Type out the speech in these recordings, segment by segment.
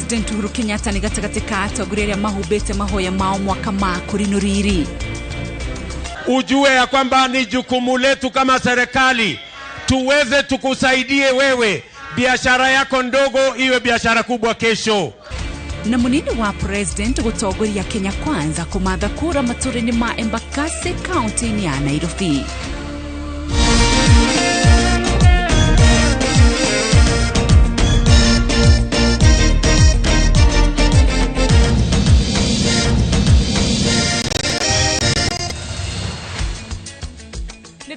President Uhuru Kenyatta nĩ gatagatĩ ka atongoria arĩa mahumbĩte mahoya mao mwaka ma kũrinũ riri. Ujue ya kwamba ni jukumu letu kama serikali tuweze tukusaidie wewe, biashara yako ndogo iwe biashara kubwa kesho. Na munini wa president gutongoria Kenya Kwanza kumatha kura matũra-inĩ ma Embakasi kaunti-inĩ ya Nairobi.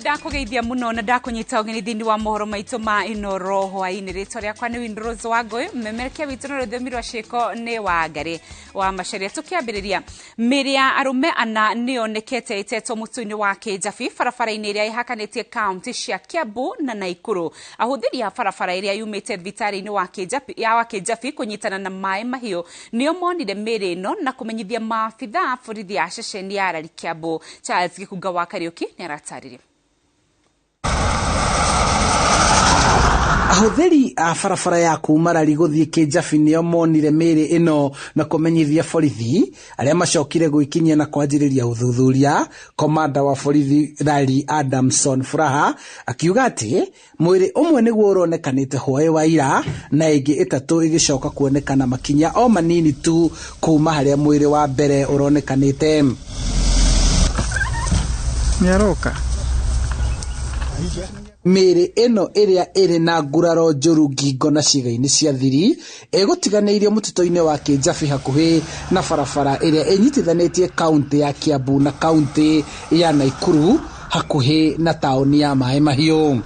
Ndakugeithia muno na ndakunyita ũgeni thĩinĩ wa mohoro maitũ ma Inoro hwaĩ-inĩ. Rĩtwa rĩakwa nĩ Winrose Wangũi, mmemerekia witũ na rũthiomi rwa ciĩko nĩ Wangari wa Macharia. Tũkĩambĩrĩria, mĩĩrĩ ya arũme ana nĩyonekete ĩtetwo mũtitũ-inĩ wa Kĩnjabi barabara-inĩ ĩrĩa ĩhakanĩtie kaunti cia Kiambu na Naikuru. Ahũthĩri a barabara ĩrĩa yumĩte thibitarĩ-inĩ wa Kĩnjabi kũnyitana na maĩ mahiũ nĩo monire mĩĩrĩ ĩno na kũmenyithia maabitha borithi a ceceni ya Rari Kiambu. Charles Gĩkunga wa Kariũki nĩaratarĩria. Ahũthĩri a barabara ya kuma Rari gũthiĩ Kĩnjabi nĩo monire mĩĩrĩ ĩno na kũmenyithia borithi arĩa macokire gwĩkinyia na kwanjĩrĩria ũthuthuria. Komanda wa borithi Rari Adamson Furaha akiuga atĩ mwĩrĩ ũmwe nĩguo ũronekanĩte hwaĩ wa ira na ĩngĩ ĩtatũ ĩgĩcoka kuonekana makinya o manini tu kuma harĩa mwĩrĩ wa mbere ũronekanĩte. Nĩaroka. Mĩĩrĩ ĩno ĩrĩa ĩrĩ na nguraro njũru ngingo na ciĩga-inĩ cia thiri ĩgũtiganĩirio mũtitũ-inĩ wa Kĩnjabi hakuhĩ na barabara ĩrĩa ĩnyitithanĩtie kaunti ya Kiambu na kaunti ya Naikuru hakuhĩ na taũni ya Maĩ Mahiũ.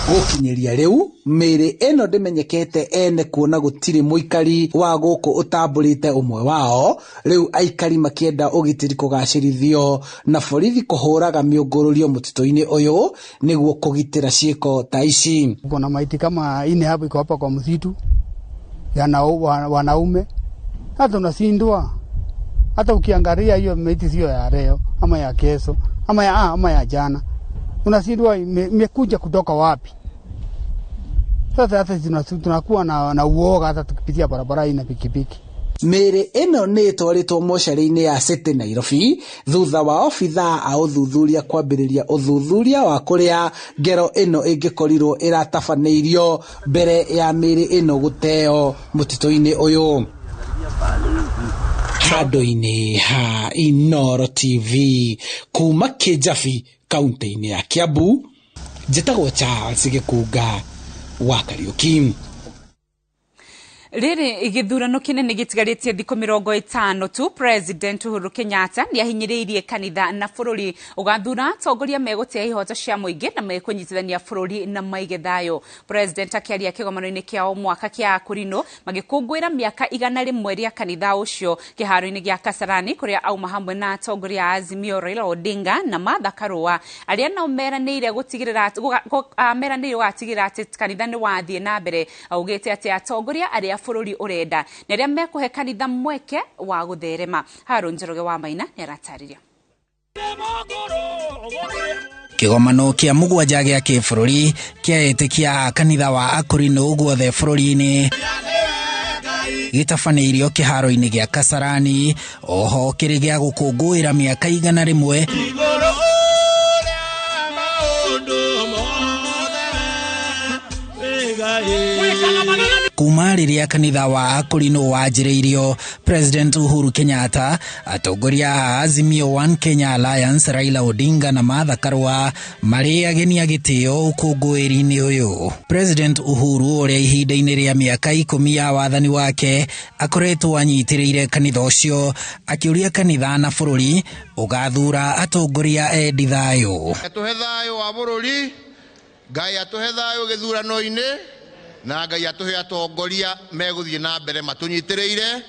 Gũkinyĩria rĩu mĩĩrĩ ĩno ndĩmenyekete ene kuona gũtirĩ mũikari wa gũkũ ũtambũrĩte ũmwe wao. Rĩu aikari makĩenda ũgitĩri kũgacĩrithio na borithi kũhũraga mĩũngũrũrio mũtitũ-inĩ ũyũ nĩguo kũgitĩra ciĩko ta ici. Kuna maiti kama ine hapo iko hapa kwa msitu ya wanaume, hata unashindwa. Hata ukiangalia hiyo maiti sio ya leo ama ya kesho ama ya jana, unashindwa imekuja kutoka wapi. Sasa hata tunakuwa na uoga hata tukipitia barabara hii na pikipiki. Mĩĩrĩ ĩno nĩ ĩtwarĩtwo mocarĩ-inĩ ya City Nairobi thutha wa obithaa a ũthuthuria kwambĩrĩria ũthuthuria wa kũrĩa ngero ĩno ĩngĩkorirwo ĩratabanĩirio mbere ya mĩĩrĩ ĩno gũteo mũtitũ-inĩ ũyũ. Handũ-inĩ ha Inoro TV kuma Kĩnjabi kaunti-inĩ ya Kiambu, njĩtagwo Charles Gĩkunga wa Kariũki. Rĩrĩ gĩthurano kĩnene gĩtigarĩtie thikũ 50 tu, President Uhuru Kenyatta nĩahinyĩrĩirie kanitha na bũrũri ũgathura atongoria megũtĩa ihoto cia mũingĩ na mekũnyitithania bũrũri na maige thayũ. President akĩaria kĩgomano-inĩ kĩa o mwaka kĩa Akũrinũ magĩkũngũĩra mĩaka 101 rĩa kanitha ũcio kĩharo-inĩ gĩa Kasarani kũrĩa auma hamwe na atongoria a Azimio Raila Odinga na Martha Karua arĩa nao meranĩire gũtigĩrĩra atĩ kanitha nĩ wathiĩ na mbere. Augĩte atĩ atongoria arĩa bũrũri ũrenda na arĩa mekũhe kanitha mweke wa gũtherema. Harũ Njoroge wa Maina nĩaratarĩria. Kĩgomano kĩa mũgwanja gĩa kĩbũrũri kĩa etĩkia a kanitha wa Akũrinũ guothe bũrũri-inĩ gĩtabanĩirio kĩharo-inĩ gĩa Kasarani, oho kĩrĩ gĩa gũkũngũĩra mĩaka 101 kuma rĩrĩa kanitha wa Akũrinũ wanjĩrĩirio. President Uhuru Kenyatta, atongoria a Azimio One Kenya Alliance Raila Odinga na Martha Karua marĩ ageni a gĩtĩo ũkũngũĩri-inĩ ũyũ. President Uhuru ũrĩa ihinda-inĩ rĩa mĩaka 10 ya wathani wake akoretwo anyitĩrĩire kanitha ũcio, akĩũria kanitha na bũrũri ũgathura atongoria endi thayũ. Atũhe thayũ wa bũrũri, Ngai atũhe thayũ gĩthurano-inĩ, na Ngai atũhe atongoria megũthiĩ na mbere matũnyitĩrĩire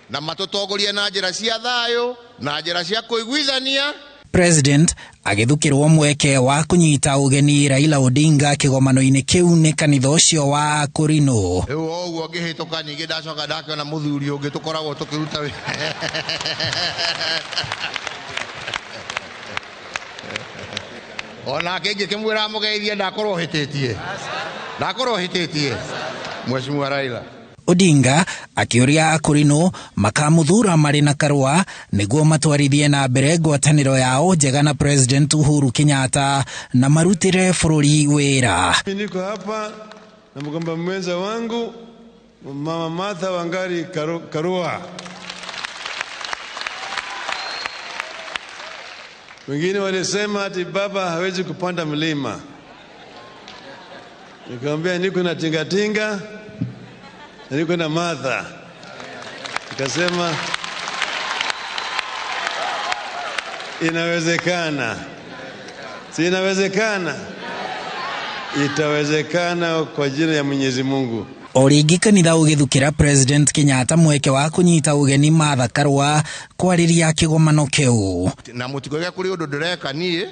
na matũtongorie na njĩra cia thayũ na njĩra cia kũiguithania. President agĩthukĩrwo mweke wa kũnyita ũgeni Raila Odinga kĩgomano-inĩ kĩu nĩ kanitha ũcio wa Akũrinũ. Rĩu o ũguo ngĩhĩtũka ningĩ ndacoka ndakĩona mũthuri ũngĩ tũkoragwo tũkĩruta wĩra. Onake ingĩkĩmwĩra amũgeithie ndakorwo hĩtĩtie. Ndakorwo hĩtĩtie. Mheshimiwa Raila. Odinga akĩũria akũrinũ makamuthura marĩ na Karua nĩguo matwarithie na mbere ngwatanĩro yao njega na President Uhuru Kenyatta na marutĩre bũrũri wĩra. Niko hapa na mgomba mwenza wangu Mama Martha Wangari Karua. Wengine walisema ati baba hawezi kupanda mlima. Nikamwambia niko na tingatinga na niko na Martha. Nikasema inawezekana. Si inawezekana? Itawezekana kwa jina ya Mwenyezi Mungu. O rĩngĩ kanitha ũgĩthukĩra President Kenyatta mweke wa kũnyita ũgeni Martha Karua kwarĩria kĩgomano kĩu. Na mũtikoige kũrĩ ũndũ ndĩreka niĩ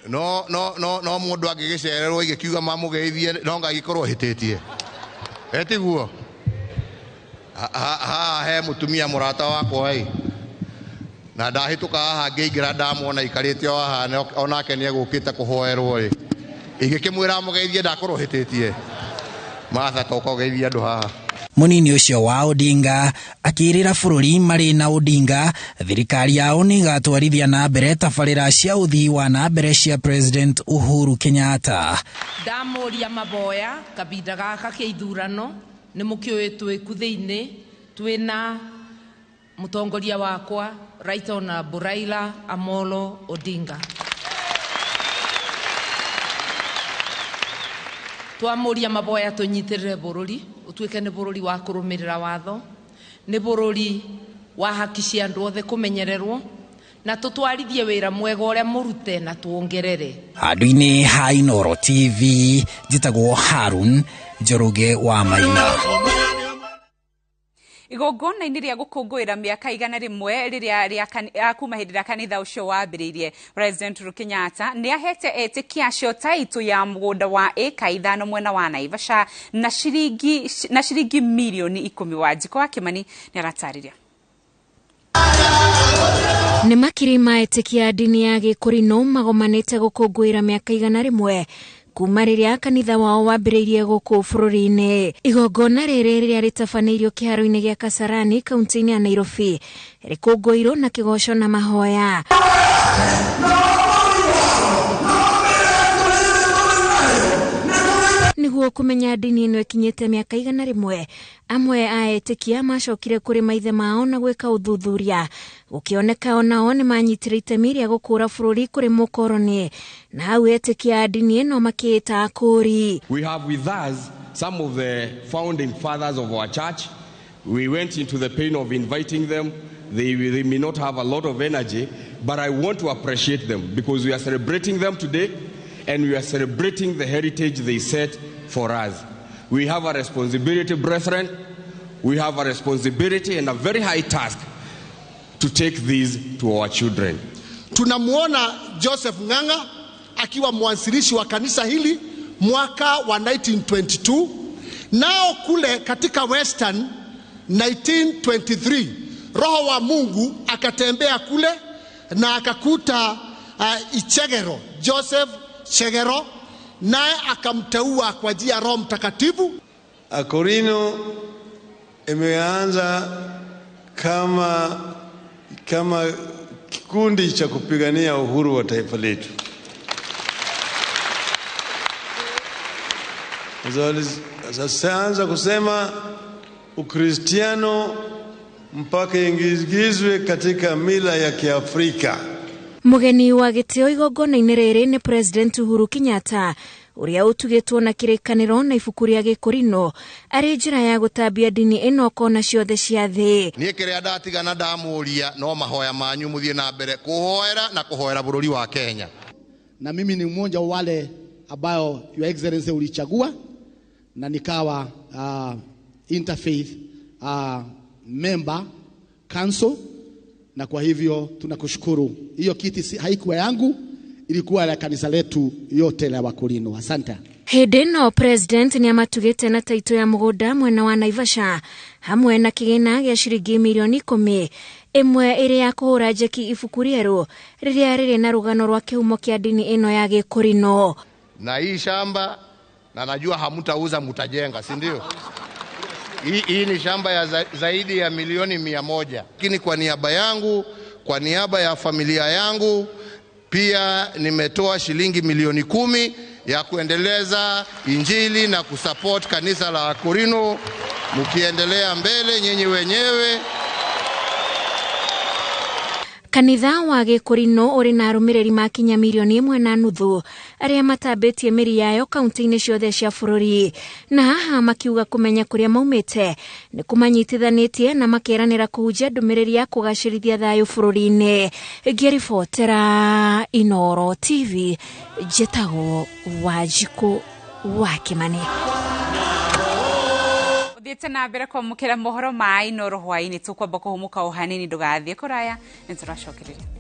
no no no no mũndũ angĩgĩcererwo igĩkiuga mamũgeithie no ngagĩkorwo hĩtĩtie. Etiguo haha he mũtumia mũrata wakwa ĩ na ndahĩtũka haha ngĩingĩra ndamwona ikarĩte o haha onake nĩegũkĩte kũhoerwo ĩ ingĩkĩmwĩra amũgeithie ndakorwo hĩtĩtie. Martha toka ũgeithie andũ haha. Mũnini ũcio wa Odinga akĩĩrĩra bũrũri marĩ na Odinga thirikari yao nĩ ĩgatwarithia na mbere tabarĩra cia ũthii wa na mbere cia President Uhuru Kenyatta. Ndamũria maboya kabinda gaka kĩa ithurano nĩ mũkĩũĩ twĩ ku thĩinĩ twĩna mũtongoria wakwa Right Honorable Raila Amolo Odinga. Twamũria maboya tũnyitĩrĩre bũrũri ũtuĩke nĩ bũrũri wa kũrũmĩrĩra watho, nĩ bũrũri wa haki cia andũ othe kũmenyererwo na tũtwarithie wĩra mwega ũrĩa mũrute na tuongerere. Handũ-inĩ ha Inooro TV njĩtagwo Harun Njoroge wa Maina. Igongona-inĩ rĩa gũkũngũĩra mĩaka 100 rĩrĩa rĩa kuma hĩndĩ ĩrĩa kanitha ũcio wambĩrĩirie, President Uhuru Kenyatta nĩ ahete etĩkia acio taitũ ya mũgũnda wa ĩka 5 mwena wa Naivasha na ciringi mirioni 10. Wanjikũ wa Kĩmani nĩ aratarĩria. Nĩ makiri ma etĩkia ndini ya Gĩkũrinũ magomanĩte gũkũngũĩra mĩaka 100 kuma rĩrĩa kanitha wao wambĩrĩirie gũkũ bũrũri-inĩ. Igongona rĩrĩ rĩrĩa rĩtabanĩirio kĩharo-inĩ gĩa Kasarani kaunti-inĩ ya Nairobi rĩkũngũĩirwo na kĩgoco na mahoya. Nĩguo kũmenya ndini ĩno ĩkinyĩte mĩaka 100, amwe a etĩkia macokire kũrĩ maithe mao na gwĩka ũthuthuria. Gũkĩoneka onao nĩ manyitire itemi rĩa gũkũra bũrũri kũrĩ mũkoroni, na hau etĩkia ndini ĩno makĩĩta akũri. We have with us some of the founding fathers of our church. We went into the pain of inviting them. They may not have a lot of energy, but I want to appreciate them because we are celebrating them today and we are celebrating the heritage they set for us. We have a responsibility, brethren. We have a responsibility and a very high task to take these to our children. Tunamuona Joseph Ng'ang'a akiwa mwanzilishi wa kanisa hili mwaka wa 1922. Nao kule katika Western 1923 Roho wa Mungu akatembea kule na akakuta Ichegero, Joseph Chegero, naye akamteua kwa njia ya Roho Mtakatifu. Akorino imeanza kama kikundi cha kupigania uhuru wa taifa letu. Sasa anza kusema Ukristiano mpaka ingizwe katika mila ya Kiafrika. Mũgeni wa gĩtĩo igongona-inĩ rĩrĩ nĩ President Uhuru Kenyatta ũrĩa ũtugĩtwo na kĩrĩkanĩro na ibuku rĩa Gĩkũrinũ arĩ njĩra ya gũtambia ndini ĩno kona ciothe cia thĩ. Niĩ kĩrĩa ndatigana ndamũria no mahoya manyu mũthiĩ na mbere kũhoera na kũhoera bũrũri wa Kenya. Na mimi ni mmoja wa wale ambao Your Excellency ulichagua na nikawa interfaith member council, na kwa hivyo tunakushukuru. Hiyo kiti haikuwa yangu, ilikuwa la kanisa letu yote la Wakulino. Asante. Hĩndĩ ĩno President nĩ amatugĩte na taito ya mũgũnda mwena wa Naivasha hamwe na kĩgĩna gĩa ciringi mirioni 10, ĩmwe ĩrĩ ya kũhũra njeki ibuku rĩerũ rĩrĩa rĩrĩ na rũgano rwa kĩhumo kĩa ndini ĩno ya Gĩkũrinũ. Na hii shamba Na najua hamtauza, mtajenga, si ndio? Hii ni shamba ya zaidi ya milioni 100. Lakini kwa niaba yangu, kwa niaba ya familia yangu, pia nimetoa shilingi milioni 10 ya kuendeleza Injili na kusupport kanisa la Akorino. Mkiendelea mbele nyinyi wenyewe. Kanitha wa Gĩkũrinũ ũrĩ na arũmĩrĩri makinya mirioni 1.5 arĩa matambĩtie mĩri yayo kaunti-inĩ ciothe cia bũrũri, na haha makiuga kũmenya kũrĩa maumĩte nĩ kũmanyitithanĩtie na makeranĩra kũhunjia ndũmĩrĩri ya kũgacĩrithia thayũ bũrũri-inĩ. Ngĩribotera Inooro TV, njĩtagwo Wanjikũ wa Kĩmani. Thiĩte na mbere kwamũkĩra mohoro ma Inooro hwaĩ-inĩ, tũkwamba kũhũmũka o hanini, ndũgathiĩ kũraya, nĩ tũracokereria.